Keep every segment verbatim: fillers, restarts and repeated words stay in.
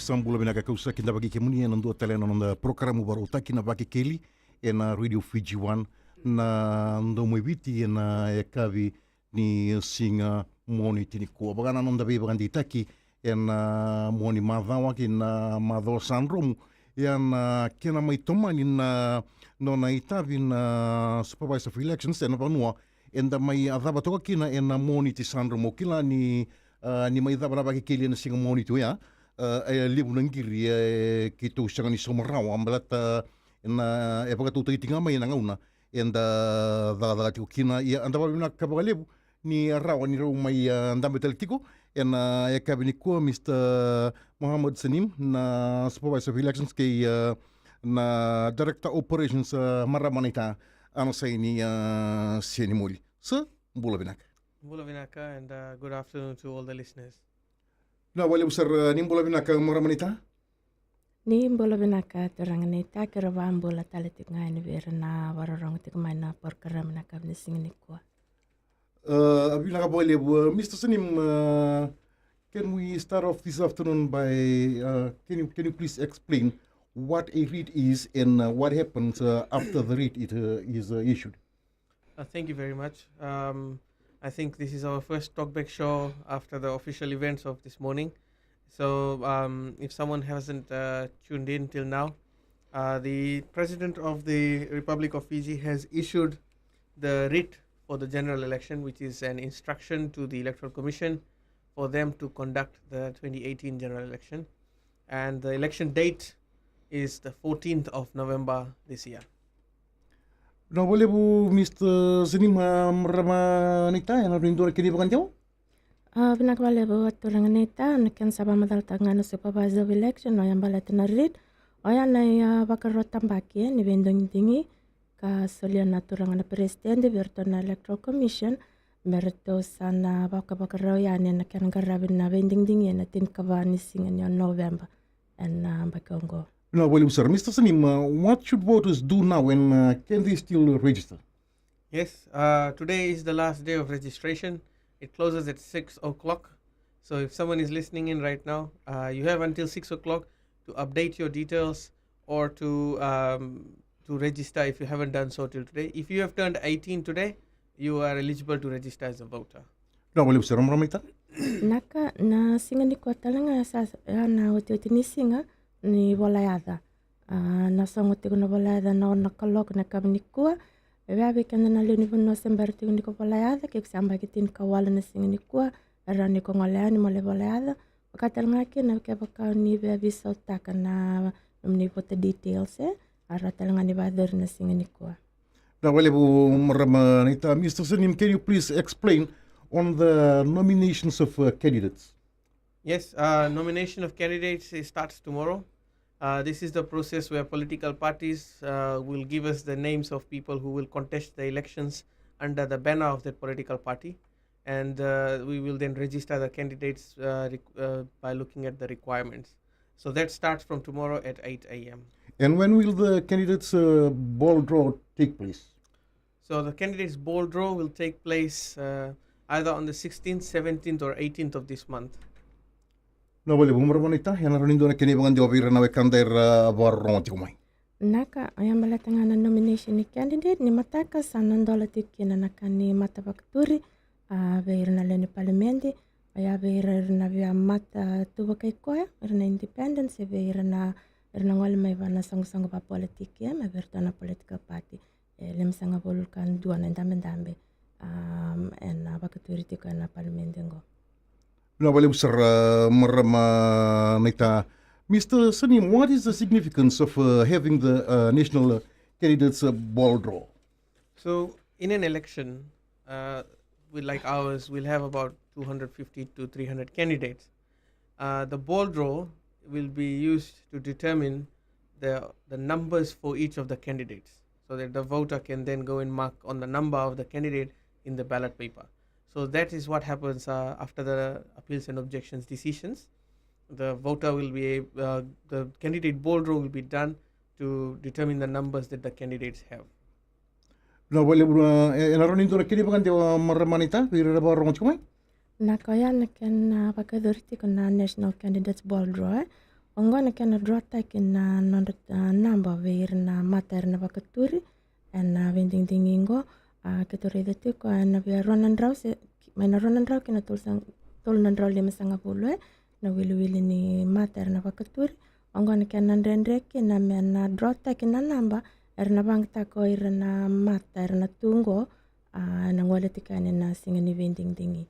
Sa bula vinaka, kau sa kidavaki kemuni ena dua tale na noda porokaramu vakarautaki na Vakekeli ena Radio Fiji One, na Domo i Viti, ena yakavi ni siga Moniti nikua. Vaka na noda veivakadeitaki ena Moniti macawa kei na macawa sa dromu, ia na kena mai tomani na nona itavi na Supervisor of Elections ena vanua eda mai cava toka kina ena Moniti sa dromu. Kila ni, ah, ni mai cava na Vakekeli ena siga Moniti oya, ah, e levu na qiri, eh, keitou sega ni sauma rawa, baleta na, e vakatautaki tiko ga mai na gauna eda cakacaka tiko kina. Ia, eda vakavinavinaka vakalevu ni rawa ni rau mai, ah, dabe tale tiko ena yakavi nikua, Mister Mohammed Saneem, na Supervisor of Elections kei, ah, na Director Operations, ah, marama naita Anasaini, ah, Senimoli. Sa bula vinaka. Bula vinaka, and, uh, good afternoon to all the listeners. Na vakalevu sara, ah, ni bula vinaka marama naita. Ni bula vinaka turaga naita, keirau vakabula tale tiko ga yani vei ira na vakarorogo tiko mai na porokaramu ena yakavi ni siga nikua. Uh, vinaka vakalevu, uh, Mister Saneem, uh, can we start off this afternoon by, uh, can you, can you please explain what a writ is and, uh, what happens, uh, after the writ it, uh, is, uh, issued? Uh, thank you very much. Um, I think this is our first talkback show after the official events of this morning. So, um, if someone hasn't, uh, tuned in till now, uh, the President of the Republic of Fiji has issued the writ for the general election, which is an instruction to the Electoral Commission for them to conduct the twenty eighteen general election. And the election date is the fourteenth of November this year. Vinaka vakalevu, Mister Saneem, ah, marama naita, e na rawa ni dua na kena ivakadewa? Ah, vinaka vakalevu turaga naita, na kena sa vakamacalataka ga na Supervisor of Election, oya baleta na writ, oya na, ah, vakarau tabaki, eh, ni veidigidigi ka solia na turaga na Peresitedi vei iratou na Electoral Commission me ratou sa na vakavakarau yani ena kena qaravi na veidigidigi ena tinikava ni siga ni November ena, ah, yabaki oqo. Vinaka vakalevu sara. Mister Saneem, uh, what should voters do now and, uh, can they still register? Yes, uh, today is the last day of registration. It closes at six o'clock. So if someone is listening in right now, uh, you have until six o'clock to update your details or to, um, to register if you haven't done so till today. If you have turned eighteen today, you are eligible to register as a voter. Vinaka vakalevu sara marama naita. Vinaka, na siga nikua tale ga sa, sa, ya na otioti ni siga ni vola yaca. Ah, na sogo tiko na vola yaca na ono na kaloko ena yakavi nikua. Vei, vei keda na lewe ni vanua se bera tiko ni ko vola yaca, ke ko se yabaki tinikawalu na siga nikua, e rawa ni ko gole yani mo lai vola yaca. Vaka tale ga kina kevaka ni via veisautaka na nomuni voter details, eh, e rawa tale ga ni vakayacori na siga nikua. Vinaka vakalevu marama naita. Mister Saneem, can you please explain on the nominations of, uh, candidates? Yes, uh, nomination of candidates, uh, starts tomorrow. Uh, this is the process where political parties, uh, will give us the names of people who will contest the elections under the banner of that political party. And, uh, we will then register the candidates, uh, req-, uh, by looking at the requirements. So that starts from tomorrow at eight a.m. And when will the candidates, uh, ball draw take place? So the candidates ball draw will take place, uh, either on the sixteenth, seventeenth or eighteenth of this month. Vinaka vakalevu marama naita, e na rawa ni dua na kena ivakadewa vei ira na wekada era vakarorogo tiko mai? Vinaka, oya baleta ga na nomination ni candidate, ni mataka sa na dola tiko kina na ka ni mata vakaturi, ah, vei ira na lewe ni palimedi, oya vei ira era na via mata tu vakai koya, ira na independent, se vei ira na, ira na gole mai vua na soqosoqo vakapolitiki, eh, mai vei iratou na political party. E limasagavulu ka dua na idabedabe, um, ena vakaturi tiko ena palimedi oqo. Vinaka vakalevu sara, uh, marama naita. Mister Saneem, what is the significance of, uh, having the, uh, national, uh, candidates, uh, ball draw? So, in an election, uh, with, like ours, we'll have about two hundred fifty to three hundred candidates. Uh, the ball draw will be used to determine the, the numbers for each of the candidates, so that the voter can then go and mark on the number of the candidate in the ballot paper. So that is what happens, uh, after the appeals and objections decisions. The voter will be, uh, the candidate ball draw will be done to determine the numbers that the candidates have. Vinaka vakalevu, e, e na rawa ni dua na kena ivakadewa marama naita vei ira era vakarorogo tiko mai? Vinaka, oya na kena, ah, vakayacori tiko na National Candidates Ball Draw, eh. Oqo na kena drawtaki na nodra, a, naba vei ira na mata era na vakaturi ena veidigidigi qo. A, keitou raica tiko ena via rua na drau se, mai na rua na drau ki na tolu sa-, tolu na drau limasagavulu, e, na wiliwili ni mata era na vakaturi. Oqo na kena dredre kina me na drawtaki na naba era na vakayagataka o ira na mata era na tu qo, a, ena gole tiko yani na siga ni veidigidigi.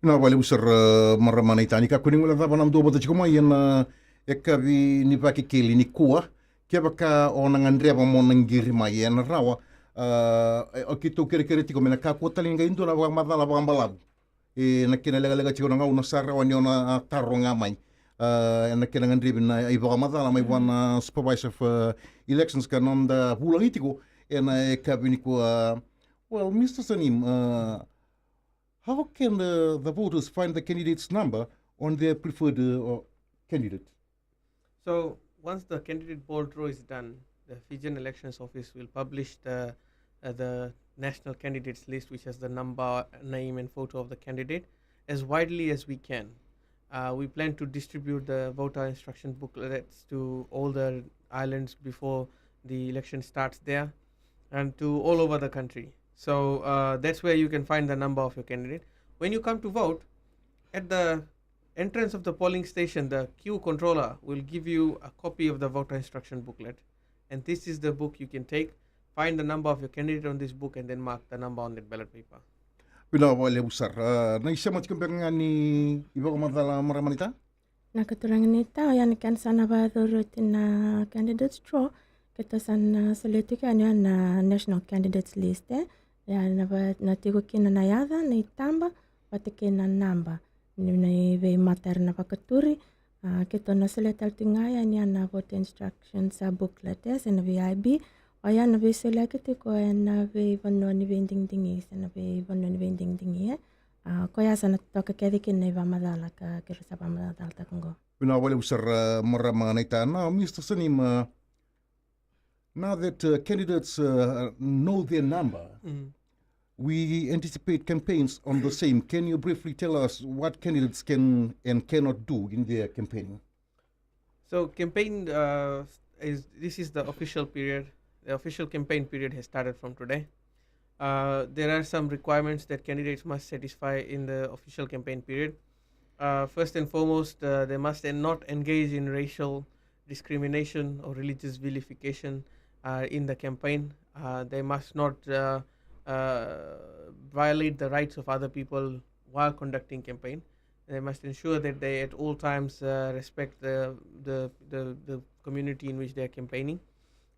Vinaka vakalevu sara, e, marama naita. Ni kakua ni guilecava na dua vata tiko mai ena yakavi ni Vakekeli nikua. Kevaka o na gadreva mo na qiri mai, ena rawa, e, e, o keitou kerekere tiko me na kakua tale ni qai dua na vakamacala vakabalavu. E, na kena lekaleka tiko na gauna sa rawa ni o na, a, taroga mai, e, ena kena gadrevi na ivakamacala mai vua na Supervisor of, e, Elections ka noda vulagi tiko ena yakavi nikua. Well, Mister Saneem, e, how can the, the voters find the candidate's number on their preferred, uh, candidate? So once the candidate ball draw is done, the Fijian Elections Office will publish the, uh, the national candidates list, which has the number, name, and photo of the candidate as widely as we can. Uh, we plan to distribute the voter instruction booklets to all the islands before the election starts there, and to all over the country. So, uh, that's where you can find the number of your candidate. When you come to vote, at the entrance of the polling station, the queue controller will give you a copy of the voter instruction booklet. And this is the book you can take, find the number of your candidate on this book, and then mark the number on that ballot paper. Vinaka vakalevu sara. A, na isema tiko beka ga ni ivakamacala, marama naita? Na ka turaga naita, oya na kena sa na vakayacori oti na candidates draw, keitou sa na solia tiko yani na national candidates list, e. Ia na va-, na tiko kina na yaca, na itaba, vata kei na naba ni, ni veimata era na vakaturi. A, keitou na solia tale tiko ga yani na voter instructions, a, booklet, e, se na V I B. Oya na veisoliyaki tiko ena veivanua ni veidigidigi se na veivanua ni veidigidigi, e. A, koya sa na toka kece kina na ivakamacala ka keirau sa vakamacalataka qo. Vinaka vakalevu sara, e, marama naita. Now, Mister Saneem, e, now that, uh, candidates, uh, know their number, we anticipate campaigns on the same. Can you briefly tell us what candidates can and cannot do in their campaigning? So campaign, uh, is, this is the official period. The official campaign period has started from today. Uh, there are some requirements that candidates must satisfy in the official campaign period. Uh, first and foremost, uh, they must en-, not engage in racial discrimination or religious vilification, uh, in the campaign. Uh, they must not, uh, uh, violate the rights of other people while conducting campaign. They must ensure that they at all times, uh, respect the, the, the, the community in which they are campaigning.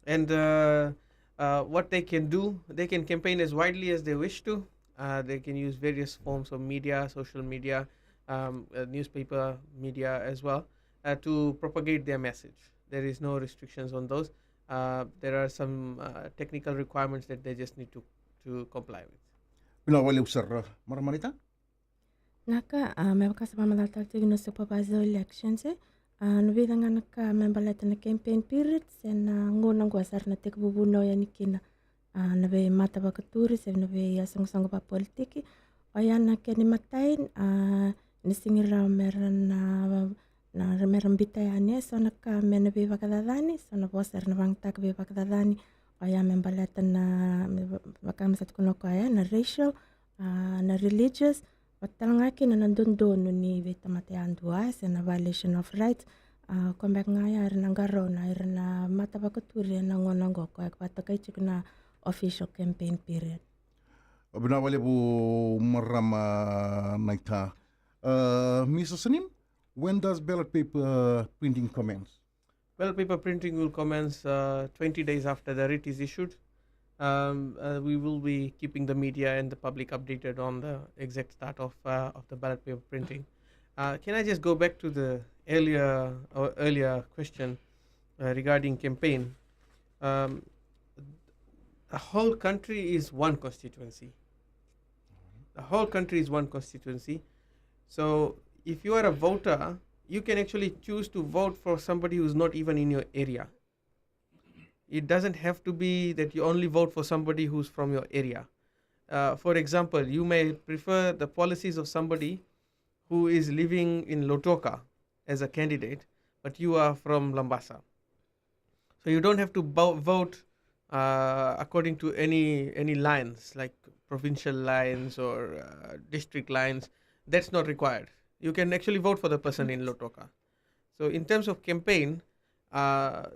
And, uh, uh, what they can do, they can campaign as widely as they wish to. Uh, they can use various forms of media, social media, um, uh, newspaper media as well, uh, to propagate their message. There is no restrictions on those. Uh, there are some, uh, technical requirements that they just need to, to comply with. Vinaka vakalevu sara, marama naita. Na ka, a, me vaka sa vakamacalataka tiko na Supervisor Elections, e, a, na vica ga na ka me baleta na campaign period se na gauna qo sa ra na tekivu vunau yani kina, a, na veimata vakaturi se na veisoqosoqo vakapolitiki. Oya na kena imatai, a, ni sega ni rawa me ra na, na, me ra biuta yani, e, so na ka me na veivakacacani, so na vosa era na vakayagataka veivakacacani. Oya me baleta na, me va-, vaka me sa tukuna o koya, na racial, a, na religious, vata tale ga kina na dodonu ni veitamata yadua, e, se na violation of rights. A, koya beka ga ya era na qarauna ira na mata vakaturi ena gauna qo, koya e vakatokai tiko na official campaign period. Vinaka vakalevu, marama naita. Uh, Mister Saneem, when does ballot paper printing commence? Ballot paper printing will commence, uh, twenty days after the writ is issued. Um, uh, we will be keeping the media and the public updated on the exact start of, uh, of the ballot paper printing. Uh, can I just go back to the earlier, or earlier question, uh, regarding campaign? Um, the whole country is one constituency. The whole country is one constituency. So if you are a voter, you can actually choose to vote for somebody who's not even in your area. It doesn't have to be that you only vote for somebody who's from your area. Uh, for example, you may prefer the policies of somebody who is living in Lautoka as a candidate, but you are from Labasa. So you don't have to bo- vote uh, according to any any lines, like provincial lines or uh, district lines. That's not required. You can actually vote for the person in Lautoka. So in terms of campaign, uh,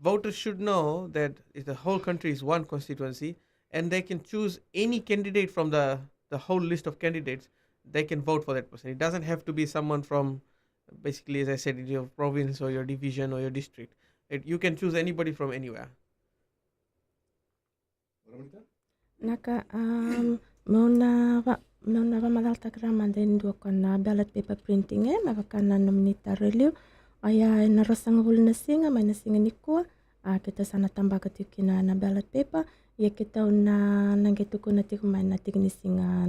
voters should know that the whole country is one constituency, and they can choose any candidate from the the whole list of candidates. They can vote for that person. It doesn't have to be someone from, basically, as I said, in your province or your division or your district. It, you can choose anybody from anywhere. Naka, um, meu na va, meu na vamacalataka rawa mada e dua ko na ballot paper printing, e, me vaka na nomuni taro e liu. Oya e na ruasagavulu na siga mai na siga nikua, a, keitou sa na tabaka tiko kina na ballot paper. Ia keitou na, na qai tukuna tiko mai na tiki ni siga,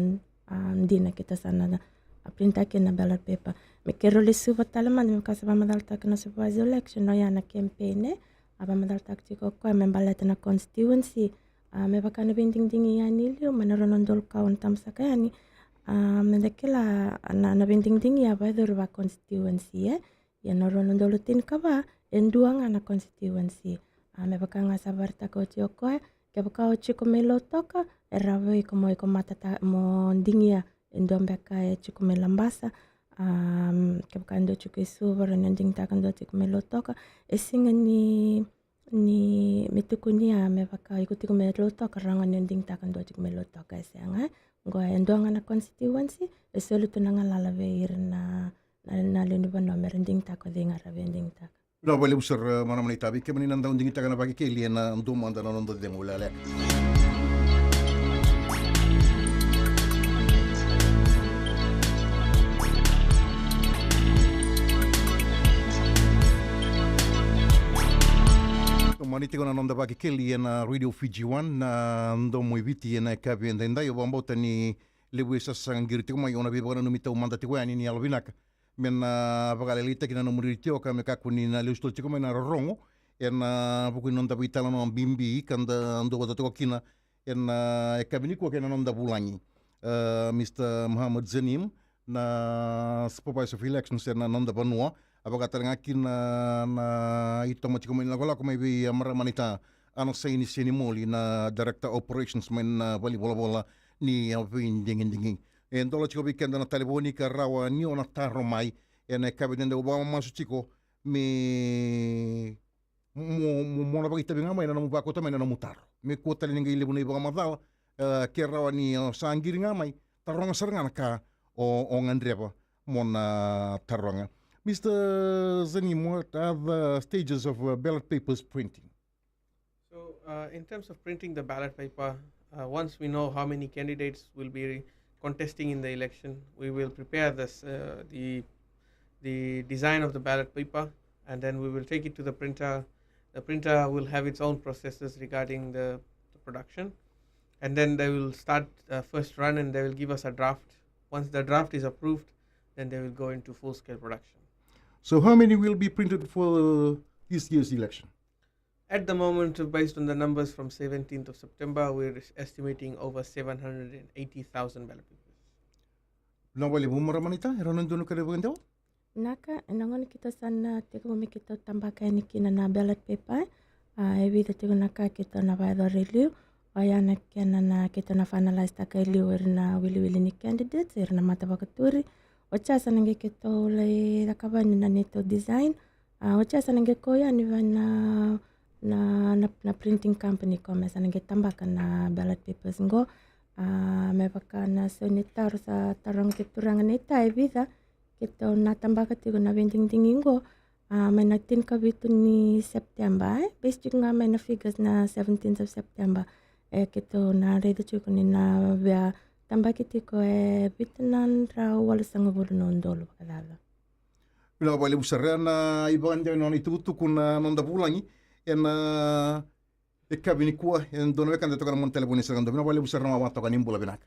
a, dina keitou sa na, a, printaki na ballot paper. Me keirau lesuva tale mada me vaka sa vamacalataka na supervisor election, oya na campaign, e, a vamacalataka tiko o koya me baleta na constituency. A, me vaka na veidigidigi yani e liu mai na rua na udolu ka ono tabasaka yani. A, me da kila na, na veidigidigi a vakayacori va constituency, e. Ia na rua na udolu tinikava e dua ga na constituency. A, me vaka ga sa vakaraitaka oti o koya, kevaka o tiko mai Lautoka, e rawa vei iko mo iko matata mo digia e dua beka e tiko mai Labasa. Um, kevaka e dua tiko i Suva, rawa ni o digitaka dua tiko mai Lautoka. E sega ni, ni me tukuni a me vaka iko tiko mai Lautoka, rawa ga ni o digitaka dua tiko mai Lautoka, e sega. Qo e dua ga na constituency, e soli tu na galala vei ira na, na, na lewe ni vanua me ra digitaka o cei ga ra via digitaka. Vinaka vakalevu sara, e, marama naita. Vei kemuni na dau digitaka na Vakekeli, e na dua mada na noda cegu lekaleka. Tomani tiko na noda Vakekeli e na Radio Fiji One, na Domo i Viti, e na yakavi edaidai. Au vakabauta ni levu e sa sasaga qiri tiko mai, au na veivakananumi taumada tiko yani ni yalovinaka me na vakalailaitaki na nomuni retioka me kakua ni na lesu tale tiko mai na rorogo e na vuku ni noda veitalanoa bibi ka da duavata tiko kina e na yakavi nikua kei na noda vulagi, e, Mister Mohammed Zanim, na Supervisor of Elections e na noda vanua. A vaka tale ga kina na, na itoma tiko mai ni lakolako mai vei, e, marama naita Anasaini Senimoli, na Director Operations mai na valenivolavola ni, e, veidigidigi. E dola tiko vei keda na talevoni ka rawa ni o na taro mai e na yakavi edaidai. Au vakamamasu tiko me mo, mo, mo na vakaitavi ga mai na nomu vakauta mai na nomu taro. Me kua tale ni qai levu na ivakamacala, e, ke rawa ni o sa qiri ga mai, taroga sara ga na ka o, o gadreva mo na taroga. Mister Zanim, what are the stages of, uh, ballot papers printing? So, uh, in terms of printing the ballot paper, uh, once we know how many candidates will be contesting in the election, we will prepare this, uh, the the design of the ballot paper, and then we will take it to the printer. The printer will have its own processes regarding the, the production, and then they will start, uh, first run, and they will give us a draft. Once the draft is approved, then they will go into full-scale production. So how many will be printed for, uh, this year's election? At the moment, based on the numbers from seventeenth of September, we're estimating over seven hundred and eighty thousand ballot papers. Vinaka vakalevu marama naita, e rawa ni dua na ka e vakadewa? Naka, e na gauna keitou sa na tekivu me keitou tabaka yani kina na ballot paper, a, e vica tiko na ka keitou na vakayacora e liu. Oya na kena na keitou na finalize taka e liu o ira na wiliwili ni candidates, o ira na mata vakaturi. Oti ya sa na qai keitou lai cakava yani na neitou design. A, oti ya sa na qai kau yani vei na, na, na, na printing company ko me sa na qai tabaka na ballot papers qo. A, me vaka na sau ni taro sa taroga tiko turaga naita e vica, keitou na tabaka tiko na veidigidigi qo, a, mai na tinikavitu ni September, e. Base tiko ga mai na figures na seventeenth of September. E keitou na raica tiko ni na via tabaki tiko e vitu na drau walusagavulu na udolu vakacava. Vinaka vakalevu sara. E na ivakadewa ni nona itukutuku na noda vulagi e na yakavi nikua, e dua na wekada e toka na mona talevoni sara ga. Vinaka vakalevu sara na wawa toka, ni bula vinaka.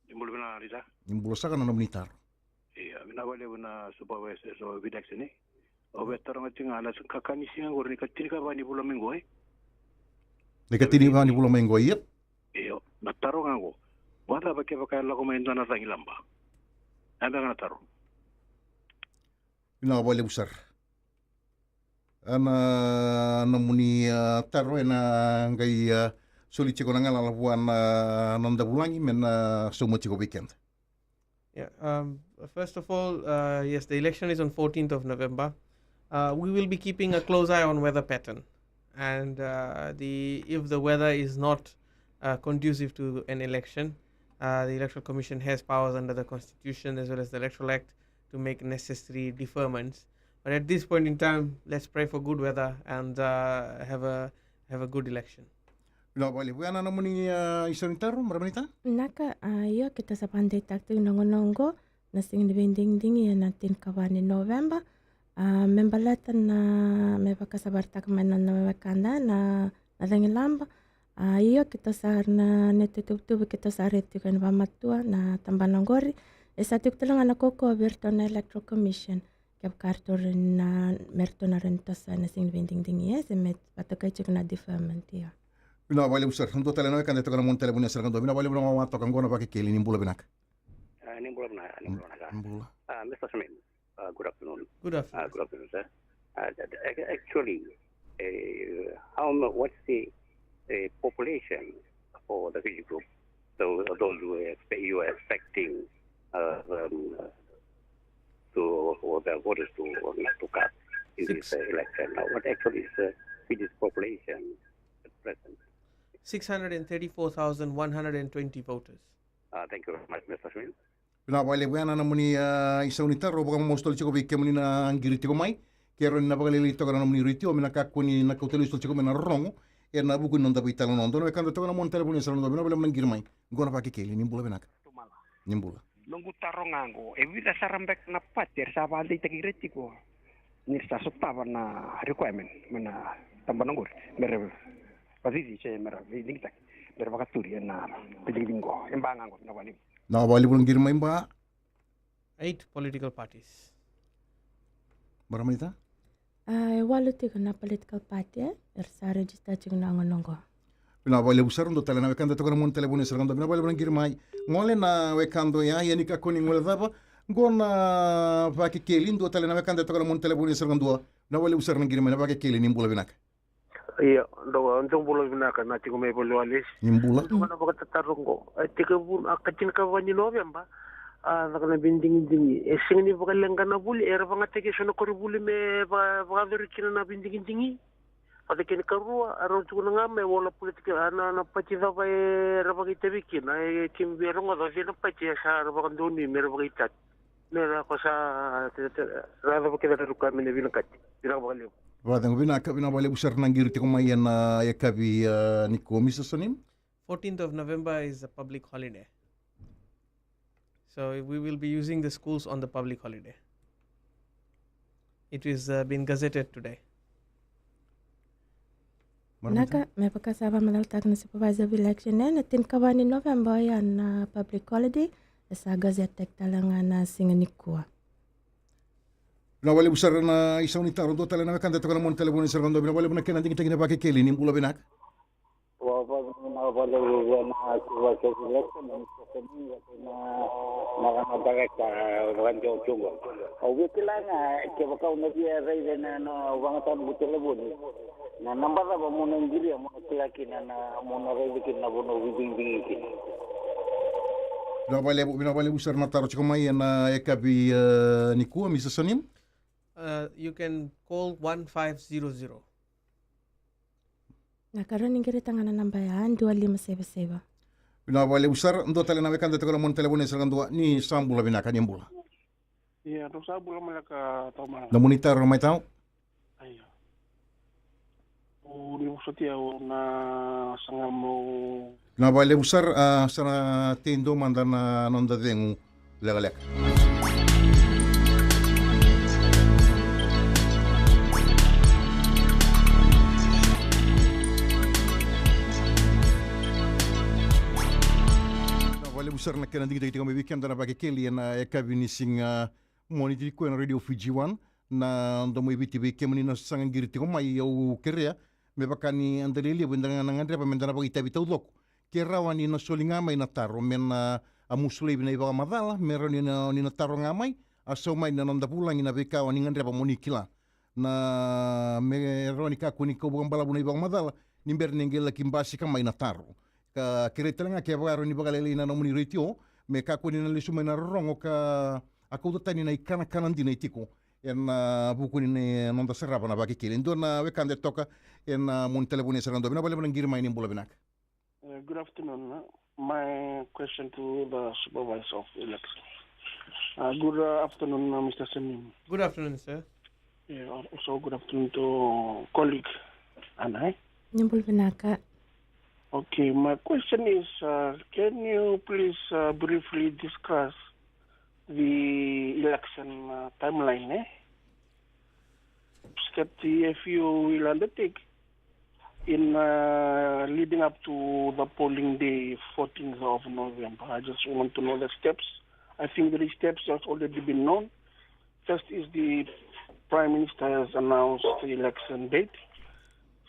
Ni bula vinaka naita. Ni bula saka, na nomuni taro. Ia, vinaka vakalevu na supervisor of election, e. Au via taroga tiko ga na kakana ni siga qori, na ikatinikava ni vula mai qo, e. Na ikatinikava ni vula mai qo, ia. Io, na taro ga qo. Vakacava kevaka e lako mai e dua na cagilaba? Ya beka na taro. Vinaka vakalevu sara. Ana nomuni, ah, taro ena qai, ah, soli tiko na galala vua na noda vulagi me na sauma tiko vei keda. Yeah, um, first of all, uh, yes, the election is on fourteenth of November. Uh, we will be keeping a close eye on weather pattern. And, uh, the, if the weather is not, uh, conducive to an election, uh, the Electoral Commission has powers under the Constitution as well as the Electoral Act to make necessary deferments. But at this point in time, let's pray for good weather and, uh, have a, have a good election. Vinaka vakalevu. Ia na nomuni, ah, isau ni taro, marama naita? Vinaka, ah, io, keitou sa vakadeitaka tiko na gauna oqo na siga ni veidigidigi ena tinikava ni Noveba. Ah, me baleta na, me vakasavaritaka mai na, na wekada na, na cagilaba. Ah, io, keitou sa na, na ituvatuva keitou sa raica tiko ena vakamatua na tabana oqori. E sa tiko tale ga na kaukauwa vei iratou na Electoral Commission. Kevaka ratou rawa ni na, me ratou na rawa ni toso ena siga ni veidigidigi, e, se me vakatokai tiko na deferment, ia. Vinaka vakalevu sara. Dua tale na wekada e toka na mona talevoni, e sara ga dua. Vinaka vakalevu na wawa toka qo na Vakekeli, ni bula vinaka. Ah, ni bula vinaka, ni bula vinaka. Ni bula. Ah, Mister Smith, ah, good afternoon. Good afternoon. Ah, good afternoon, sir. Ah, th-, th-, ac-, actually, eh, how mu-, what's the, eh, population for the Fiji group? So those who are expe-, you are expecting, uh, um, uh, to, for the voters to, not to cast in this, uh, election. Now, what actually is, uh, Fiji's population at present? Six hundred and thirty-four thousand one hundred and twenty voters. Uh, thank you very much, Mister Smith. Vinaka vakalevu. Ia na nomuni, ah, isau ni taro, vakamamasu tale tiko vei kemuni na qiri tiko mai. Ke rawa ni na vakalailai toka na nomuni retio, me na kakua ni na kauta lesu tale tiko mai na rorogo ena vuku ni noda veitalanoa. Dua na wekada toka na mona talevoni, e sara ga dua. Vinaka vakalevu na qiri mai. Qo na Vakekeli, ni bula vinaka. Ni bula. Noqu taro ga qo, e vica sara beka na pati era sa vakadeitaki ira tiko ni ra sa sotava na requirement mai na tabana oqori me ra vacici se me ra veidigitaki, me ra vakaturi ena veidigidigi qo? E ba ga qo, vinaka vakalevu. Vinaka vakalevu na qiri mai, ba. Eight political parties. Marama naita? Ah, e walu tiko na political party, e, era sa register tiko na gauna oqo. Vinaka vakalevu sara. Dua tale na wekada e toka na mona talevoni, e sara ga dua. Vinaka vakalevu na qiri mai. Gole na wekada oya, ia ni kakua ni gole cava. Qo na Vakekeli, dua tale na wekada e toka na mona talevoni, e sara ga dua. Vinaka vakalevu sara na qiri mai, na Vakekeli, ni bula vinaka. Ia, dou, dou bula vinaka, na tiko mai Vale o Alesi. Ni bula. Dou na vakatataro qo. E tekivu na ka tinikava ni Noveba, a caka na veidigidigi. E sega ni vakaleqa na vuli, era vakayagataki eso na koronivuli me va-, vakayacori kina na veidigidigi. Vata kei na karua, a rau tukuna ga me vola politiki, a na, na pati cava era vakaitavi kina, e kemu via rogoca o cei na pati e sa ra vakadonui me ra vakaitavi. Me ra ko sa, te, te, ra cava kece na ruka me na vinakati. Vinaka vakalevu. Vakacegu vinaka, vinaka vakalevu sara na qiri tiko mai ena yakavi, ah, nikua, Mister Saneem. Fourteenth of November is a public holiday. So we will be using the schools on the public holiday. It is, uh, been gazetted today. Marama naita? Vinaka, me vaka sa vakamacalataka na Supervisor of Election, e, na tinikava ni Noveba oya na public holiday, e sa gazette tale ga na siga nikua. Vinaka vakalevu sara na isau ni taro. Dua tale na wekada e toka na mona talevoni, e sara ga dua. Vinaka vakalevu na kena digitaki na Vakekeli, ni bula vinaka. Wa, wa, vinaka vakalevu vua na Supervisor of Election, na Mister Saneem, vata na, na, na Director, Vakadewa Tuqo. Au via kila ga kevaka au na via raica na, na vakayagataka noqu talevoni. Na naba cava mo na qiria, mo na kila kina na, mo na raica kina na vanua au veidigidigi kina. Vinaka vakalevu, vinaka vakalevu sara na taro tiko mai ena yakavi, eh, nikua, Mister Saneem. Uh, you can call one five zero zero. Na ka rawa ni qirita ga na naba ya, dua lima saiva saiva. Vinaka vakalevu sara. Dua tale na wekada e toka na mona talevoni, e sara ga dua. Ni sa bula vinaka, ni bula. Ia, dou sa bula mai na ka tau mana. Nomuni taro mai tau. Io. O ni vosoti au na saga mo. Vinaka vakalevu sara, ah, sa na tei dua mada na noda cegu lekaleka. Vinaka vakalevu sara na kena digitaki tiko mai vei keda na Vakekeli ena yakavi ni siga Moniti nikua ena Radio Fiji One, na Domo i Viti. Vei kemuni na saga qiri tiko mai, au kerea me vaka ni da lewe levu eda na gadreva me da na vakaitavi taucoko. Ke rawa ni na soli ga mai na taro me na, a, musu laivi na ivakamacala, me rawa ni na, ni na taro ga mai, a, sau mai na noda vulagi na veika o ni gadreva mo ni kila. Na me rawa ni kakua ni kau vakabalavu na ivakamacala ni bera ni qai laki basika mai na taro. Ka kerei tale ga kevaka e rawa ni vakalailai na nomuni retio, me kakua ni na lesu mai na rorogo ka a kauta tani na ikanakana dina e tiko ena vuku ni noda sarava na Vakekeli. Dua na wekada e toka ena moni talevoni e sara dua. Vinaka vakalevu na qiri mai ni bula vinaka. Uh, good afternoon. Uh, my question to the supervisor of election. Uh, good uh, afternoon, uh, Mister Samim. Good afternoon, sir. Yeah, also good afternoon to colleague Anna. Eh? Ni bula vinaka. Okay, my question is, uh, can you please uh, briefly discuss the election uh, timeline, eh? Steps that the F U will undertake in uh, leading up to the polling day, fourteenth of November. I just want to know the steps. I think the steps have already been known. First is the Prime Minister has announced the election date.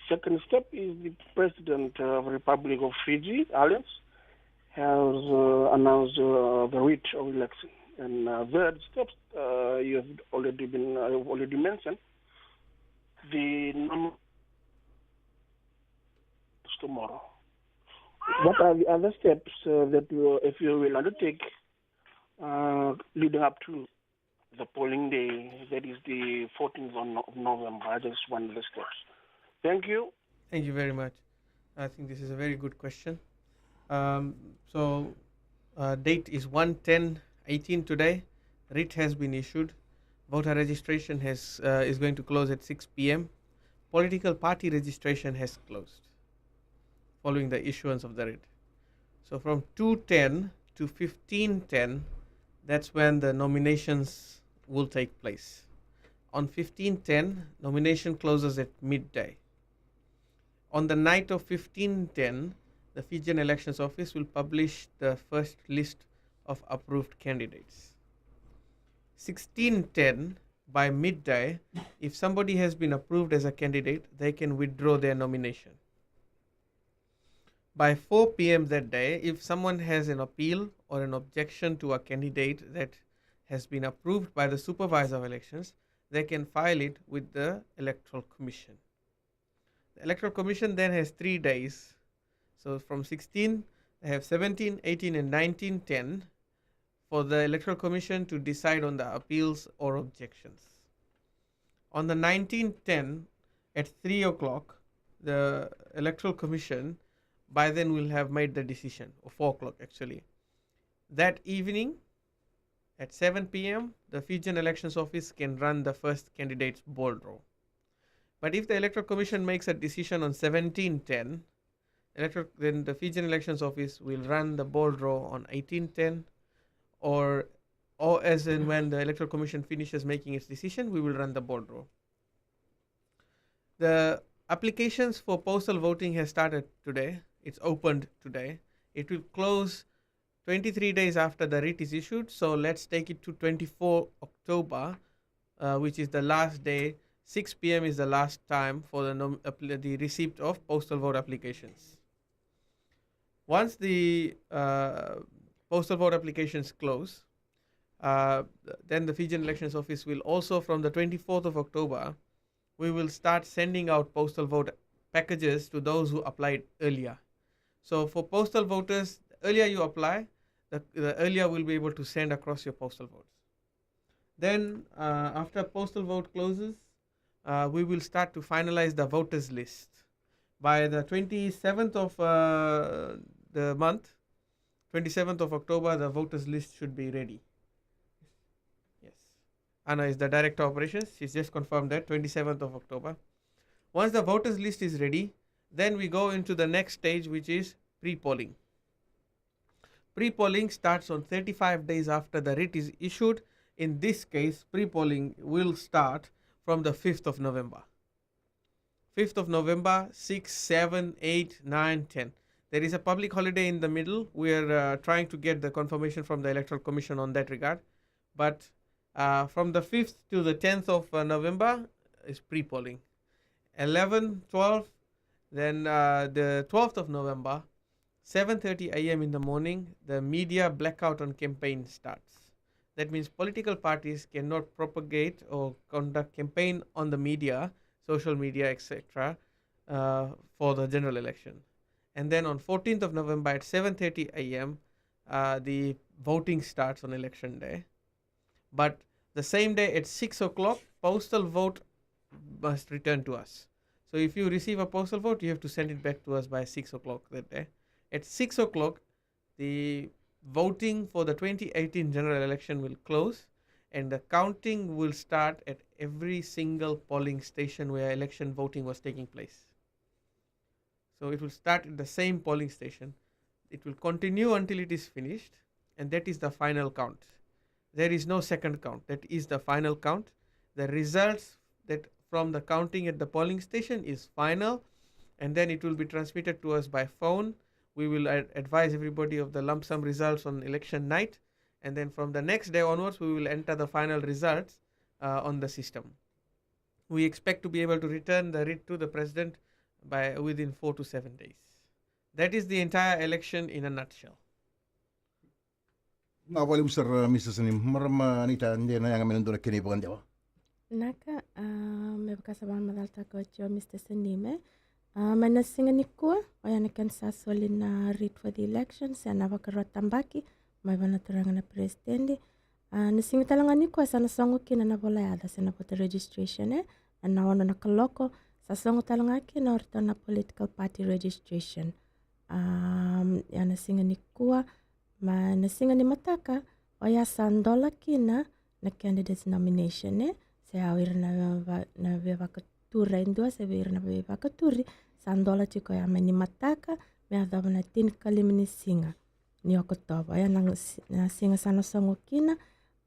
Second step is the President of Republic of Fiji, Alliance, has uh, announced uh, the writ of election. And uh, third step, uh, you have already been uh, already mentioned the number tomorrow. What are the other steps uh, that you, if you will undertake uh, leading up to the polling day, that is the fourteenth of No- November? I just want the steps. Thank you. Thank you very much. I think this is a very good question. Um, so, uh, date is one ten eighteen today. Writ has been issued. Voter registration has uh, is going to close at six p m. Political party registration has closed following the issuance of the writ. So from two ten to fifteen ten, that's when the nominations will take place. On fifteen ten, nomination closes at midday. On the night of fifteen ten, the Fijian Elections Office will publish the first list of approved candidates. Sixteen ten, by midday, if somebody has been approved as a candidate, they can withdraw their nomination. By four p m that day, if someone has an appeal or an objection to a candidate that has been approved by the Supervisor of Elections, they can file it with the Electoral Commission. The Electoral Commission then has three days. So from sixteen, they have seventeen, eighteen, and nineteen ten for the Electoral Commission to decide on the appeals or objections. On the nineteen ten, at three o'clock, the Electoral Commission by then will have made the decision, or four o'clock actually. That evening, at seven p m, the Fijian Elections Office can run the first candidate's ball draw. But if the Electoral Commission makes a decision on seventeen ten, electoral, then the Fijian Elections Office will run the ball draw on eighteen ten, or or as and when the Electoral Commission finishes making its decision, we will run the ball draw. The applications for postal voting has started today. It's opened today. It will close twenty-three days after the writ is issued. So let's take it to twenty-four October, uh, which is the last day. Six p m is the last time for the, nom- appli- the receipt of postal vote applications. Once the uh, postal vote applications close, uh, then the Fijian Elections Office will also, from the twenty-fourth of October, we will start sending out postal vote packages to those who applied earlier. So for postal voters, the earlier you apply, the, the earlier we'll be able to send across your postal votes. Then, uh, after postal vote closes, uh, we will start to finalize the voters list. By the twenty-seventh of uh, the month, twenty-seventh of October, the voters list should be ready. Yes. Anna is the director of operations. She's just confirmed that twenty-seventh of October. Once the voters list is ready, then we go into the next stage, which is pre-polling. Pre-polling starts on thirty-five days after the writ is issued. In this case, pre-polling will start from the fifth of November. Fifth of November, six, seven, eight, nine, ten. There is a public holiday in the middle. We are uh, trying to get the confirmation from the Electoral Commission on that regard. But uh, from the fifth to the tenth of uh, November is pre-polling. Eleven, twelve, then uh, the twelfth of November, seven thirty a m in the morning, the media blackout on campaign starts. That means political parties cannot propagate or conduct campaign on the media, social media, et cetera, uh, for the general election. And then on fourteenth of November at seven thirty a m, uh, the voting starts on election day. But the same day at six o'clock, postal vote must return to us. So if you receive a postal vote, you have to send it back to us by six o'clock that day. At six o'clock, the voting for the twenty eighteen general election will close, and the counting will start at every single polling station where election voting was taking place. So it will start at the same polling station. It will continue until it is finished, and that is the final count. There is no second count. That is the final count. The results that from the counting at the polling station is final, and then it will be transmitted to us by phone. We will ad-, advise everybody of the lump sum results on election night, and then from the next day onwards, we will enter the final results, uh, on the system. We expect to be able to return the writ to the president by, within four to seven days. That is the entire election in a nutshell. Na vale musara, Mister Saneem, marama ni ta de na yaga me na dua na kena ivakadewa. Naka, ah, me vaka sa vakamacalataka oti o Mister Saneem, e. Ah, mai na siga nikua, oya na kena sa soli na writ for the election, se na vakarua tabaki mai vua na turaga na president. Ah, na siga tale ga nikua sa na sogo kina na vola yaca se na voter registration, e, ena ono na kaloko, sa sogo tale ga kina o ratou na political party registration. Ah, ia na siga nikua, mai na siga ni mataka, oya sa dola kina na candidates nomination, e, se o ira na va-, na veivakaturi e dua, se vei ira na veivakaturi, sa dola tiko ya mai ni mataka me yacova na tinikalima ni siga ni Okotova. Oya na, na siga sa na sogo kina,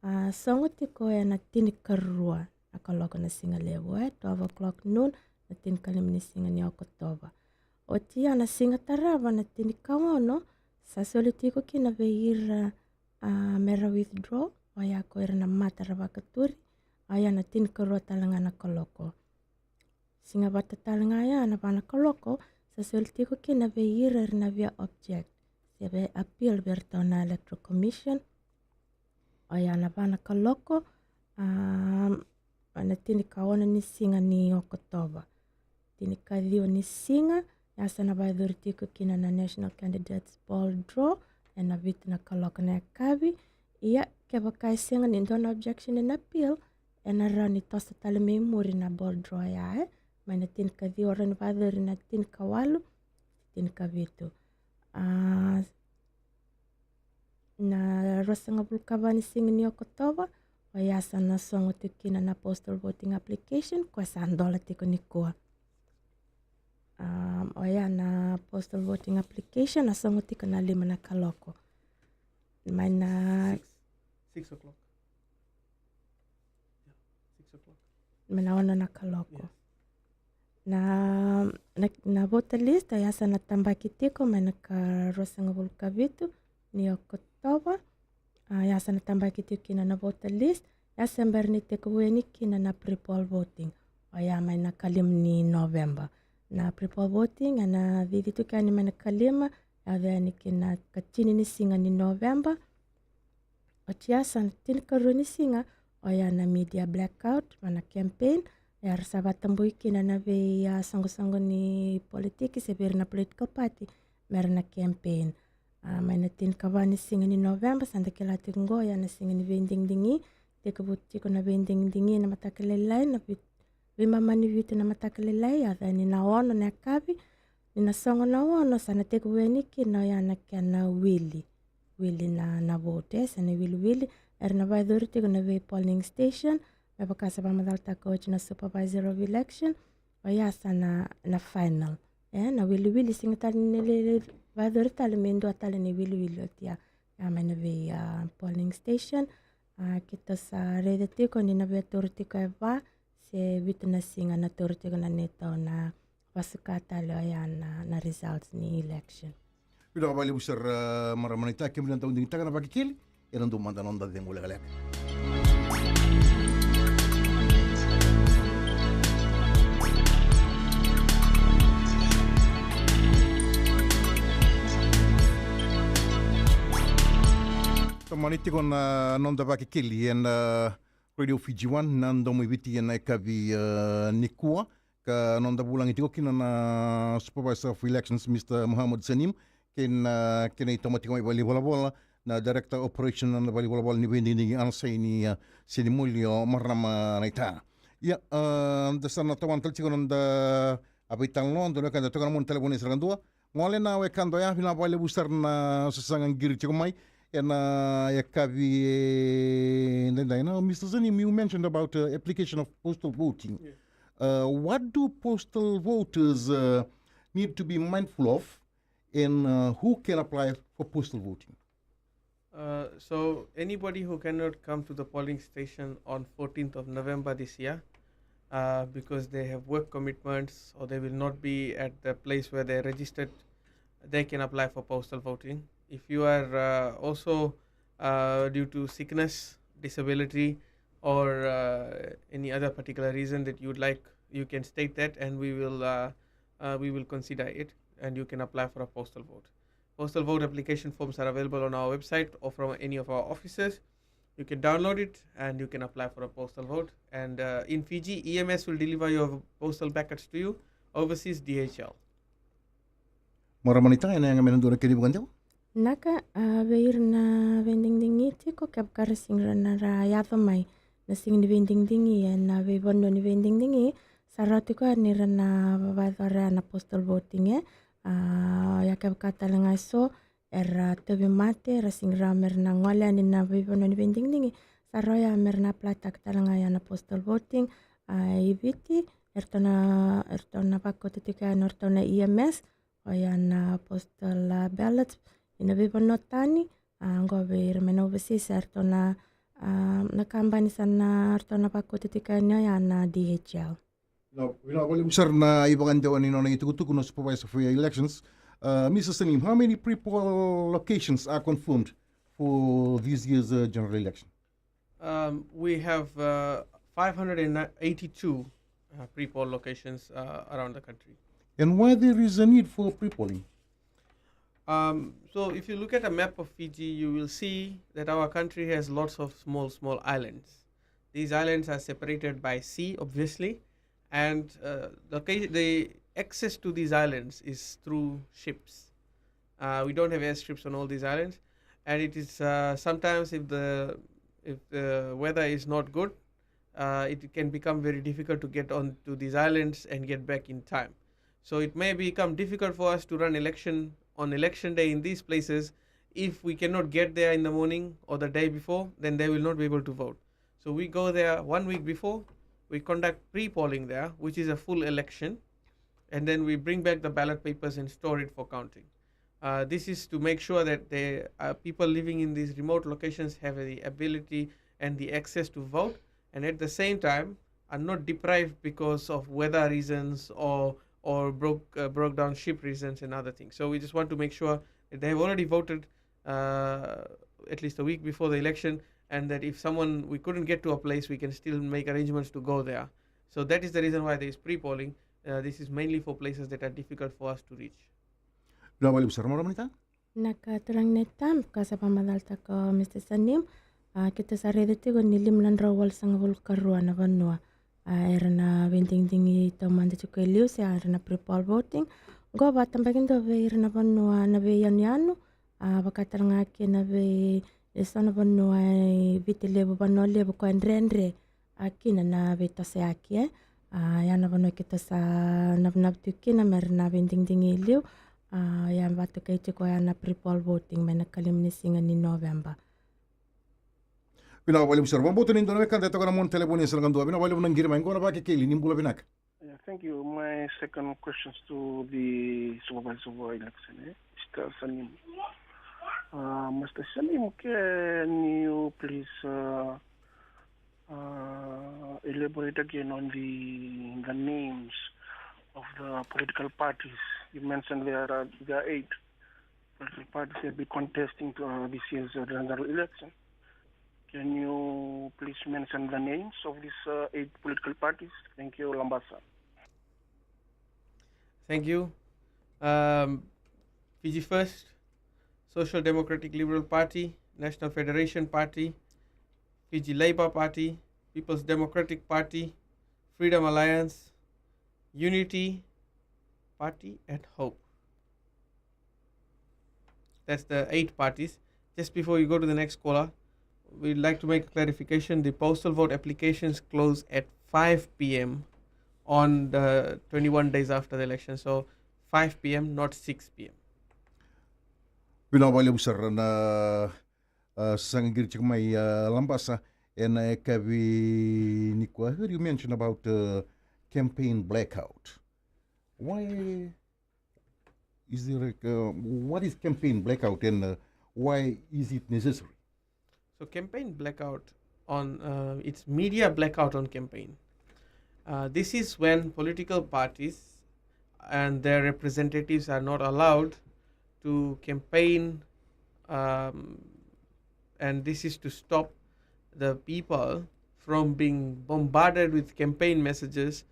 ah, sogo tiko ena tinikarua na kaloko na siga levu, e, twelve o'clock noon, na tinikalima ni siga ni Okotova. Oti ya na siga tarava na tinikaono, sa soli tiko kina vei ira, ah, me ra withdraw, oya ko ira na mata ra vakaturi, oya na tinikarua tale ga na kaloko. Siga vata tale ga ya na va na kaloko, sa soli tiko kina vei ira era na via object se via appeal vei ratou na Electoral Commission. Oya na va na kaloko, ah, na tinikaono ni siga ni Okotova. Tinikaciwa ni siga, ya sa na vakayacori tiko kina na National Candidates Ball Draw, ena vitu na kaloko na yakavi. Ia, kevaka e sega ni dua na objection ena appeal, ena rawa ni toso tale mai muri na ball draw ya, e. Mai na tinikaciwa, rawa ni vakayacori na tinikawalu, tinikavitu. Ah, na ruasagavulu ka va ni siga ni Okotova, oya sa na sogo tiko kina na postal voting application, koya sa dola tiko nikua. Um, oya na postal voting application, na sogo tiko na lima na kaloko. Mai na six, six o'clock. Yeah, six o'clock. Mai na ono na kaloko. Yes. Na, na, na voter list, oya sa na tabaki tiko mai na ka ruasagavulu ka vitu ni Okotova. Ah, oya sa na tabaki tiko kina na voter list, oya sa bera ni tekivu yani kina na pre-poll voting. Oya mai na kalima ni November. Na pre-poll voting, ena cici tiko yani mai na kalima, yaco yani kina katini ni siga ni November. Oti ya sa na tinikarua ni siga, oya na media blackout, mai na campaign, era sa vakatabui kina na vei, ah, soqosoqo ni politiki, se vei ira na political party, mera na campaign. Ah, mai na tinikava ni siga ni November, sa da kila tiko qo, oya na siga ni veidigidigi, tekivu tiko na veidigidigi na mataka lailai, na vei-, veimama ni vitu na mataka lailai, yaco yani na ono na yakavi, ni na sogo na ono, sa na tekivu yani kina oya na kena wili. Wili na, na vote, e, se na wiliwili, era na vakayacori tiko na vei polling station, me vaka sa vakamacalataka oti na supervisor of election, oya sa na, na final. E, na wiliwili, sega tale ni lai, lai vakayacori tale me dua tale na iwiliwili oti ya. Ya mai na vei, ah, polling station, ah, keitou sa raica tiko ni na via taura tiko e va se vitu na siga na taura tiko na neitou na vakasuka tale oya na, na results ni election. Vinaka vakalevu sara, ah, marama naita, kemuni na dau digitaka na Vakekeli, ena dua mada na noda cegu lekaleka. Mani tiko na noda vakekeli ena Radio Fiji One, na Domo i Viti ena yakavi, e, nikua. Ka noda vulagi tiko kina na Supervisor of Elections, Mister Muhammad Sanim, kei na kena itoma tiko mai valenivolavola, na Director Operation na valenivolavola ni veidigidigi, Anasaini, e, Senimoli, o marama naita. Ia, e, da sa na tawana tale tiko noda a veitalanoa, dua na wekada toka na moni talevoni sara dua. Gole na wekada oya, vinaka vakalevu sara na sasaga qiri tiko mai. Ena yakavi, e, daidai. Now, Mister Sanim, you mentioned about, uh, application of postal voting. Yes. Uh, what do postal voters, uh, need to be mindful of, and, uh, who can apply for postal voting? Uh, so anybody who cannot come to the polling station on fourteenth of November this year, uh, because they have work commitments or they will not be at the place where they're registered, they can apply for postal voting. If you are, uh, also, uh, due to sickness, disability, or, uh, any other particular reason that you would like, you can state that, and we will, uh, uh, we will consider it, and you can apply for a postal vote. Postal vote application forms are available on our website or from any of our offices. You can download it and you can apply for a postal vote. And, uh, in Fiji, E M S will deliver your postal packets to you. Overseas, D H L. Marama naita, ena yaga me na dua na kena ivakadewa? Naka, a, vei ira na veidigidigi tiko, kevaka ra sega ni ra na ra yaco mai na siga ni veidigidigi ena veivanua ni veidigidigi, sa rawa tiko yani ira na vavacora na postal voting, e. A, ia kevaka tale ga eso era tauvimate, era sega ni rawa me ra na gole yani na veivanua ni veidigidigi, sa rawa ya me ra na apply-taka tale ga ya na postal voting. A, i Viti, eratou na, eratou na vakauta tiko yani o ratou na E M S, oya na postal, a, ballot. Ena veivanua tani, a, qo vei ira mai na overseas, eratou na, a, na kabani sa na, eratou na vakauta tiko yani oya na D H L. Na, vinaka vakalevu sara na ivakadewa ni nona itukutuku na Supervisor for Elections. Uh, Mister Sanim, how many pre-poll locations are confirmed for this year's, uh, general election? Um, we have, uh, five hundred and eighty-two, uh, pre-poll locations, uh, around the country. And why there is a need for pre-polling? Um, so if you look at a map of Fiji, you will see that our country has lots of small, small islands. These islands are separated by sea, obviously, and, uh, the ca-, the access to these islands is through ships. Uh, we don't have airstrips on all these islands, and it is, uh, sometimes if the, if the weather is not good, uh, it can become very difficult to get on to these islands and get back in time. So it may become difficult for us to run election on election day in these places if we cannot get there in the morning or the day before, then they will not be able to vote. So we go there one week before, we conduct pre-polling there, which is a full election, and then we bring back the ballot papers and store it for counting. Uh, this is to make sure that the, uh, people living in these remote locations have the ability and the access to vote, and at the same time are not deprived because of weather reasons or, or broke, uh, broke down ship reasons and other things. So we just want to make sure that they have already voted, uh, at least a week before the election, and that if someone, we couldn't get to a place, we can still make arrangements to go there. So that is the reason why there is pre-polling. Uh, this is mainly for places that are difficult for us to reach. Vinaka vakalevu sara, marama naita. Naka, turaga naita, ka sa vakamacalataka o Mister Sanim, a, keitou sa raica tiko ni lima na drau walusagavulu ka rua na vanua, a, era na veidigidigi taumada tiko e liu se era na pre-poll voting. Qo vakatabakidua vei ira na vanua na veiyanuyanu, a, vaka tale ga kina vei eso na vanua e Viti Levu, Vanua Levu, koya e dredre, a, kina na veitosoyaki, e. A, ya na vanua keitou sa navunavu tiko kina me ra na veidigidigi e liu. A, ya vakatokai tiko ya na pre-poll voting mai na ikalima ni siga ni Noveba. Vinaka vakalevu sara. Vakabauta ni dua na wekada e toka na mona talevoni e sa na kadua. Vinaka vakalevu na qiri mai. Qo na vakekeli, ni bula vinaka. Yeah, thank you. My second questions to the supervisor for election, eh, Mister Sanim. Uh, Mister Sanim, can you please, uh, uh, elaborate again on the, the names of the political parties? You mentioned there are, there are eight political parties that will be contesting to, uh, this year's, uh, general election. Can you please mention the names of these, uh, eight political parties? Thank you, Labasa. Thank you. Um, Fiji First, Social Democratic Liberal Party, National Federation Party, Fiji Labour Party, People's Democratic Party, Freedom Alliance, Unity Party, and Hope. That's the eight parties. Just before you go to the next caller, we'd like to make a clarification. The postal vote applications close at five p m on the twenty-one days after the election. So five p m, not six p m. Vinaka vakalevu sara na, uh, sasaga qiri tiko mai, uh, Labasa ena yakavi nikua. I heard you mention about, uh, campaign blackout. Why is there a, uh, what is campaign blackout and, uh, why is it necessary? So campaign blackout on, uh, it's media blackout on campaign. Uh, this is when political parties and their representatives are not allowed to campaign, um, and this is to stop the people from being bombarded with campaign messages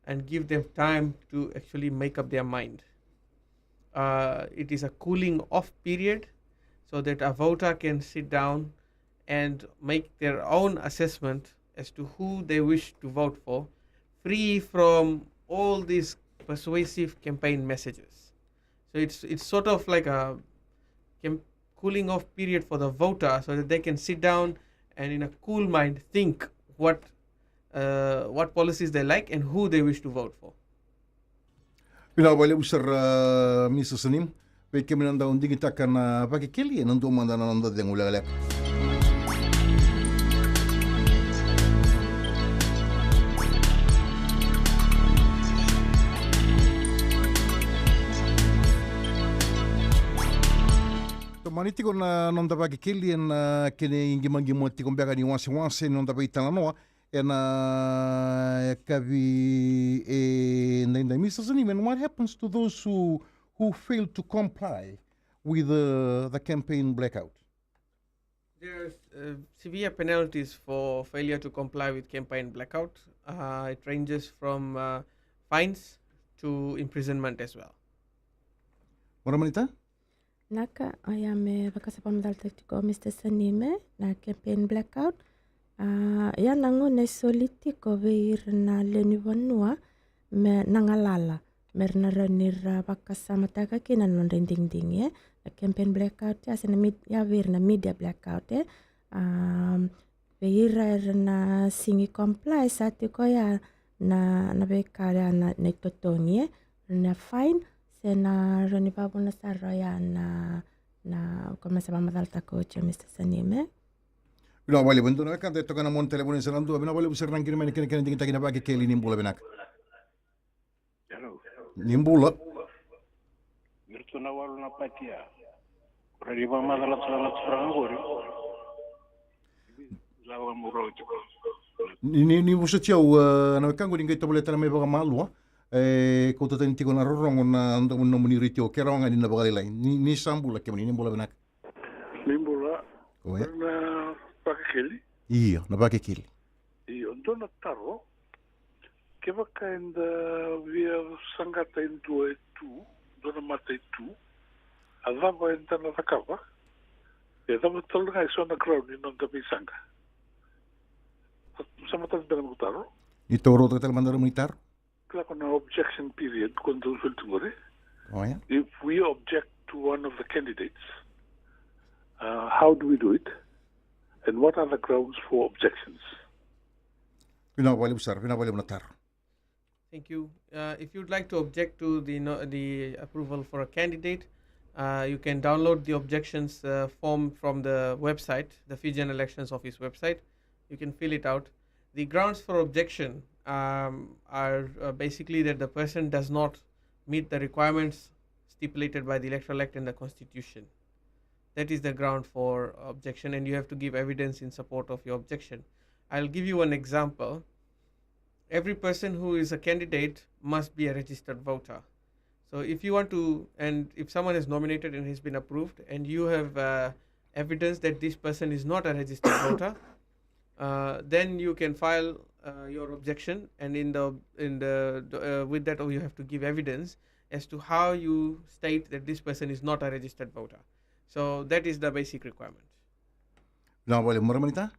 and give them time to actually make up their mind. Uh, it is a cooling off period so that a voter can sit down and make their own assessment as to who they wish to vote for, free from all these persuasive campaign messages. So it's, it's sort of like a cam-, cooling off period for the voter so that they can sit down and in a cool mind think what, uh, what policies they like and who they wish to vote for. Vinaka vakalevu sara, uh, Mr Saneem. Vei kemuni na dau digitaka na Vakekeli, ena dua mada na noda cegu lekaleka. Tomani tiko na noda Vakekeli ena kena iqimaqima tiko beka ni wasewase ni noda veitalanoa ena yakavi edaidai, Mr Saneem, and what happens to those who, who fail to comply with the, the campaign blackout? There are, uh, severe penalties for failure to comply with campaign blackout. Uh, it ranges from, uh, fines to imprisonment as well. Maramanita? Naka, oya me vakasavamatala tiko o Mr Saneem na campaign blackout. A, ia na gauna e soli tiko vei ira na lewe ni vanua me na galala, me ra na rawa ni ra vakasamataka kina na nodra idigidigi, e. Na campaign blackout, ia se na med-, ia vei ira na media blackout, e. A, vei ira era na sigi comply, sa tiko ya na, na veika ya na, na itotogi, e, na fine, se na rawa ni vakavuna sara ya na, na, ko me sa vakamacalataka oti o Mr Saneem, e. Vinaka vakalevu, e dua na wekada e toka na mona talevoni, sa na dua, vinaka vakalevu sara na qiri mai na kena, kena digitaki na Vakekeli, ni bula vinaka. Hello. Ni bula. Ni ratou na walu na pati ya. Ko rawa ni vakamacala sara na turaga qori. Lava mo rau tiko. Ni, ni, ni vosoti au, e, na wekaqu, ni qai tovolea tale mai vakamalua. E, kauta tani tiko na rorogo na domo, nomuni retio, ke rawa ga ni na vakalailai. Ni, ni sa bula kemuni, ni bula vinaka. Ni bula. Oya. Na Vakekeli. Io, na Vakekeli. Io, dua na taro. Kevaka eda via saqata e dua e tu, dua na mata e tu, a cava eda na cakava? E cava tale ga e so na ground ni noda veisaqa? Sa matata beka na noqu taro. Ni taurautaka tale mada na nomuni taro. Kila ko na objection period ko dou soli tu qori. Oya. If we object to one of the candidates, uh, how do we do it? And what are the grounds for objections? Vinaka vakalevu sara, vinaka vakalevu na taro. Thank you. Uh, if you'd like to object to the, no, the approval for a candidate, uh, you can download the objections, uh, form from the website, the Fijian Elections Office website. You can fill it out. The grounds for objection, um, are, uh, basically that the person does not meet the requirements stipulated by the Electoral Act and the Constitution. That is the ground for objection, and you have to give evidence in support of your objection. I'll give you an example. Every person who is a candidate must be a registered voter. So if you want to, and if someone is nominated and has been approved, and you have, uh, evidence that this person is not a registered voter, uh, then you can file, uh, your objection, and in the, in the, uh, with that, you have to give evidence as to how you state that this person is not a registered voter. So that is the basic requirement. Vinaka vakalevu, marama ni ta.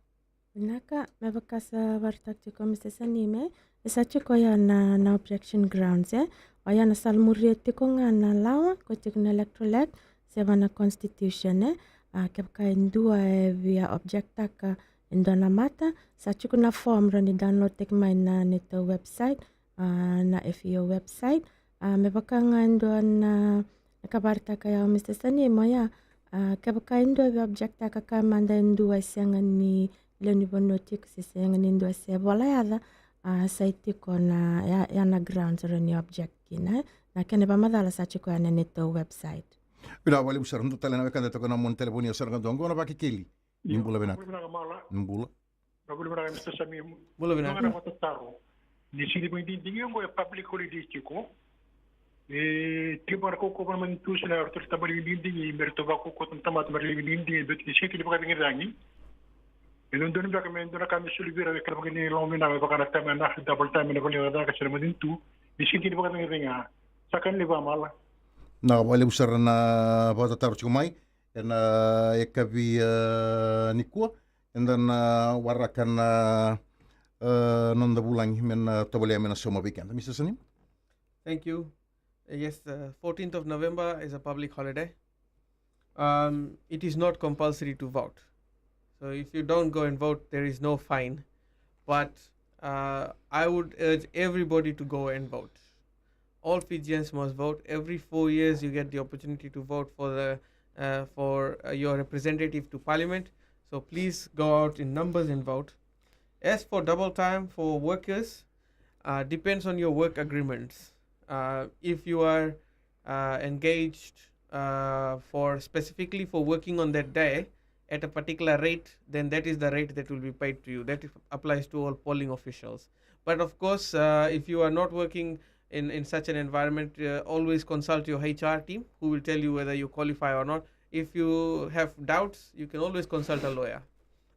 Vinaka, me vaka sa vakaraitaka tiko o Mr Sanime, e sa tiko ya na, na objection grounds, e. O ya na sala muria tiko ga na lawa, ko tiko na Electoral Act, se va na constitution, e. A, kevaka e dua e via objectaka e dua na mata, sa tiko na form rawa ni download tiko mai na neitou website, a, na F E O website. A, me vaka ga e dua na, na ka vakaraitaka ya o Mr Sanime ya, a, kevaka e dua e via objectaka ka mada e dua e sega ni lewe ni vanua tiko se sega ni dua se vola yaca, a, sa i tiko na, ya, ya na grounds rawa ni object kina, e. Na kena ivakamacala sa tiko ya na neitou website. Vinaka vakalevu sara. Dua tale na wekada toka na moni talevoni, o sara ga dua oqo na Vakekeli. Ni bula vinaka. Ni bula. Bula vinaka, Mr Sanime. Bula vinaka. Vakatataro. Ni sega ni vakadigidigi oqo e public holiday tiko. E tiko vaka na kaukauwa na matanitu se na ratou tabana ni digidigi me ratou vakaukauwa na tamata me ra lai digidigi, baleta ni sega ni vakacagicagi. E dodonu beka me dua na ka me soli vei ira, me kena vaka ni loma vinaka, me vaka na time na double time na vale ni cakacaka se na matanitu. Ni sega ni vakacagicagi, sa ka ni vakamala. Vinaka vakalevu sara na vakatataro tiko mai ena yakavi, e, nikua. Eda na waraka na, e, noda vulagi me na tovolea me na sauma vei keda. Mr Sanime. Thank you. Uh, yes, the fourteenth of November is a public holiday. Um, it is not compulsory to vote. So if you don't go and vote, there is no fine. But uh, I would urge everybody to go and vote. All Fijians must vote. Every four years, you get the opportunity to vote for the uh, for uh, your representative to parliament. So please go out in numbers and vote. As for double time for workers, uh, depends on your work agreements. Uh, if you are uh, engaged uh, for specifically for working on that day at a particular rate, then that is the rate that will be paid to you. That applies to all polling officials. But of course, uh, if you are not working in, in such an environment, uh, always consult your H R team, who will tell you whether you qualify or not. If you have doubts, you can always consult a lawyer.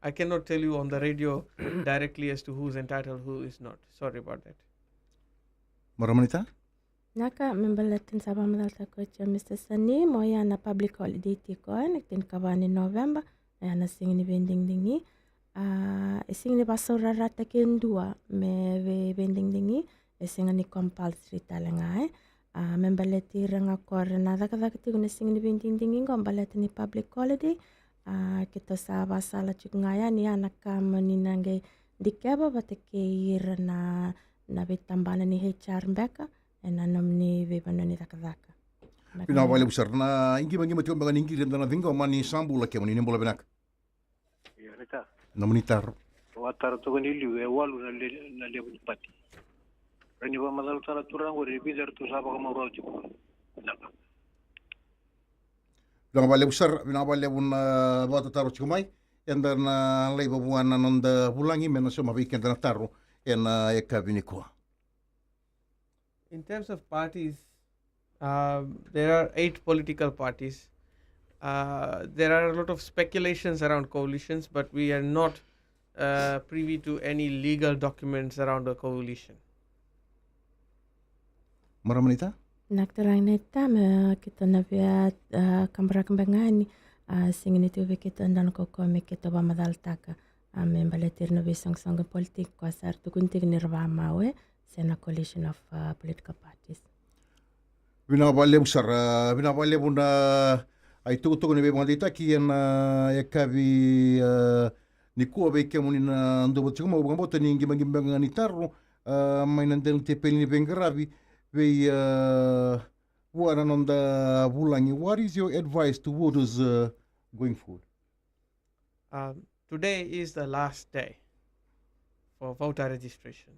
I cannot tell you on the radio directly as to who is entitled, who is not. Sorry about that. Marama ni ta. Vinaka, me baleta ni sa vakamacalataka oti o Mr Sanime, o ya na public holiday tiko ena tinikava ni November, o ya na siga ni veidigidigi. A, e sega ni vakasaurarataki e dua me vei, veidigidigi, e sega ni compulsory tale ga, e. A, me baleti ira ga qori na cakacaka tiko na siga ni veidigidigi qo baleta ni public holiday. A, keitou sa vakasala tiko ga yani, ya na ka mo ni na qai dikeva vata kei ira na, na veitabana ni H R beka ena nomuni veivanua ni cakacaka. Vinaka vakalevu sara. Na iqimaqima tiko beka ni qiri eda na ciqoma, ni sa bula kemuni, ni bula vinaka. Ia, ni ta. Nomuni taro. Vakataro toka ni liu e walu na le, na levu ni pati. Rawa ni vakamacalataka na turaga qori e vica eratou sa vakamau rawa tiko. Vinaka. Vinaka vakalevu sara, vinaka vakalevu na vakatataro tiko mai. Eda na laiva vua na noda vulagi me na sauma vei keda na taro ena yakavi nikua. In terms of parties, um, there are eight political parties. Uh, there are a lot of speculations around coalitions, but we are not uh, privy to any legal documents around a coalition. Marama ni ta? Vinaka turaga ni ta, me keitou na via, uh, kaburaka beka ga yani, a, sega ni tu vei keitou e dua na kaukauwa me keitou vakamacalataka, a, me baleti ira na veisoqosoqo politiki, koya sa ra tukuni tiko ni ra vakamau, e, se na coalition of, uh, political parties. Vinaka vakalevu sara, vinaka vakalevu na itukutuku ni veivakadeitaki ena yakavi, a, nikua vei kemuni na dau vata tiko mai. Au vakabauta ni qimaqima beka ga ni taro, a, mai na dela ni tepeli ni veiqaravi vei, a, vua na noda vulagi. What is your advice to voters, uh, going forward? Um, today is the last day for voter registration.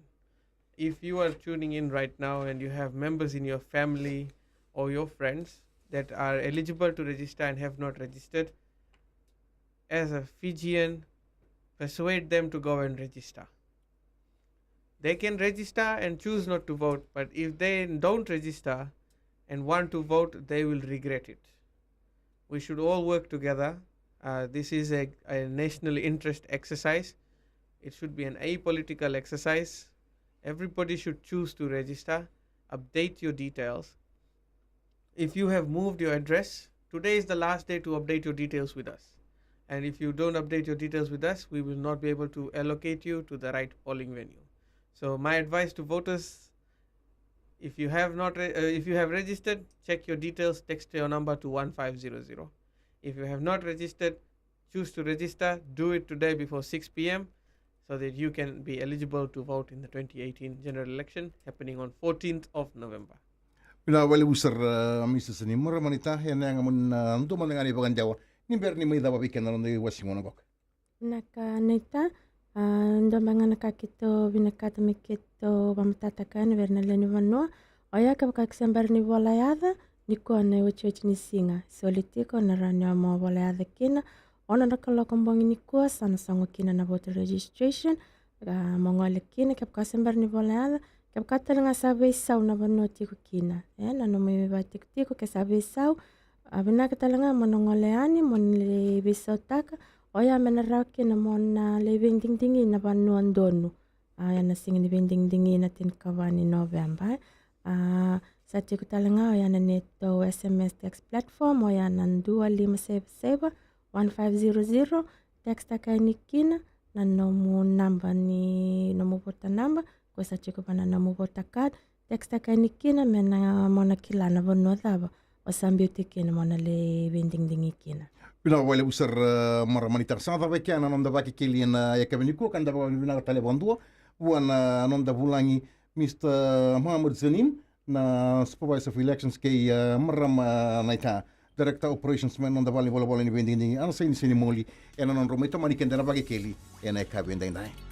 If you are tuning in right now and you have members in your family or your friends that are eligible to register and have not registered, as a Fijian, persuade them to go and register. They can register and choose not to vote, but if they don't register and want to vote, they will regret it. We should all work together. Uh, this is a, a national interest exercise. It should be an apolitical exercise. Everybody should choose to register, update your details. If you have moved your address, today is the last day to update your details with us. And if you don't update your details with us, we will not be able to allocate you to the right polling venue. So my advice to voters, if you have not re- uh, if you have registered, check your details, text your number to one five zero zero. If you have not registered, choose to register, do it today before six p.m., so that you can be eligible to vote in the twenty eighteen general election happening on fourteenth of November. Vinaka vakalevu sara, uh, Mr Sani. Marama naita, ena yaga mo ni na dua mada ga na ivakadewa ni bera ni mai cava vei keda na noda iwasi gona qoka. Vinaka naita. A, dua beka ga na ka keitou vinakata me keitou vakamatatataka yani vei ira na lewe ni vanua. Oya, kevaka ko se bera ni vola yaca, nikua na iotioti ni siga. Soli tiko na rawa ni o mo vola yaca kina. Ono na kaloko bogi nikua sa na sogo kina na voter registration. A, mo gole kina kevaka se bera ni vola yaca. Kevaka tale ga sa veisau na vanua tiko kina, e, na nomu ivakatikotiko ke sa veisau, a, vinaka tale ga mo na gole yani mo na lai veisautaka. Oya me na rawa kina mo na lai veidigidigi na vanua donu. A, oya na siga ni veidigidigi na tinikava ni Noveba, e. A, sa tiko tale ga oya na neitou S M S text platform, oya na dua lima saiva saiva one five zero zero. Text taka yani kina na nomu naba ni nomu voter number, ko sa tiko vana nomu voter card. Text taka yani kina me na mo na kila na vanua cava o sa biuti kina mo na lai veidigidigi kina. Vinaka vakalevu sara, uh, marama naita. Sa cava e kea na noda vakekeli ena yakavi nikua, ka da vakavinavinaka tale vakadua vua na noda vulagi, Mr Mohammed Zanim, na Supervisor of Elections, kei, uh, marama naita, Director Operations mai na noda vale ni volavola ni veidigidigi, Anaseini Senimoli, ena nodrau mai tomani keda ena vakekeli ena yakavi edaidai.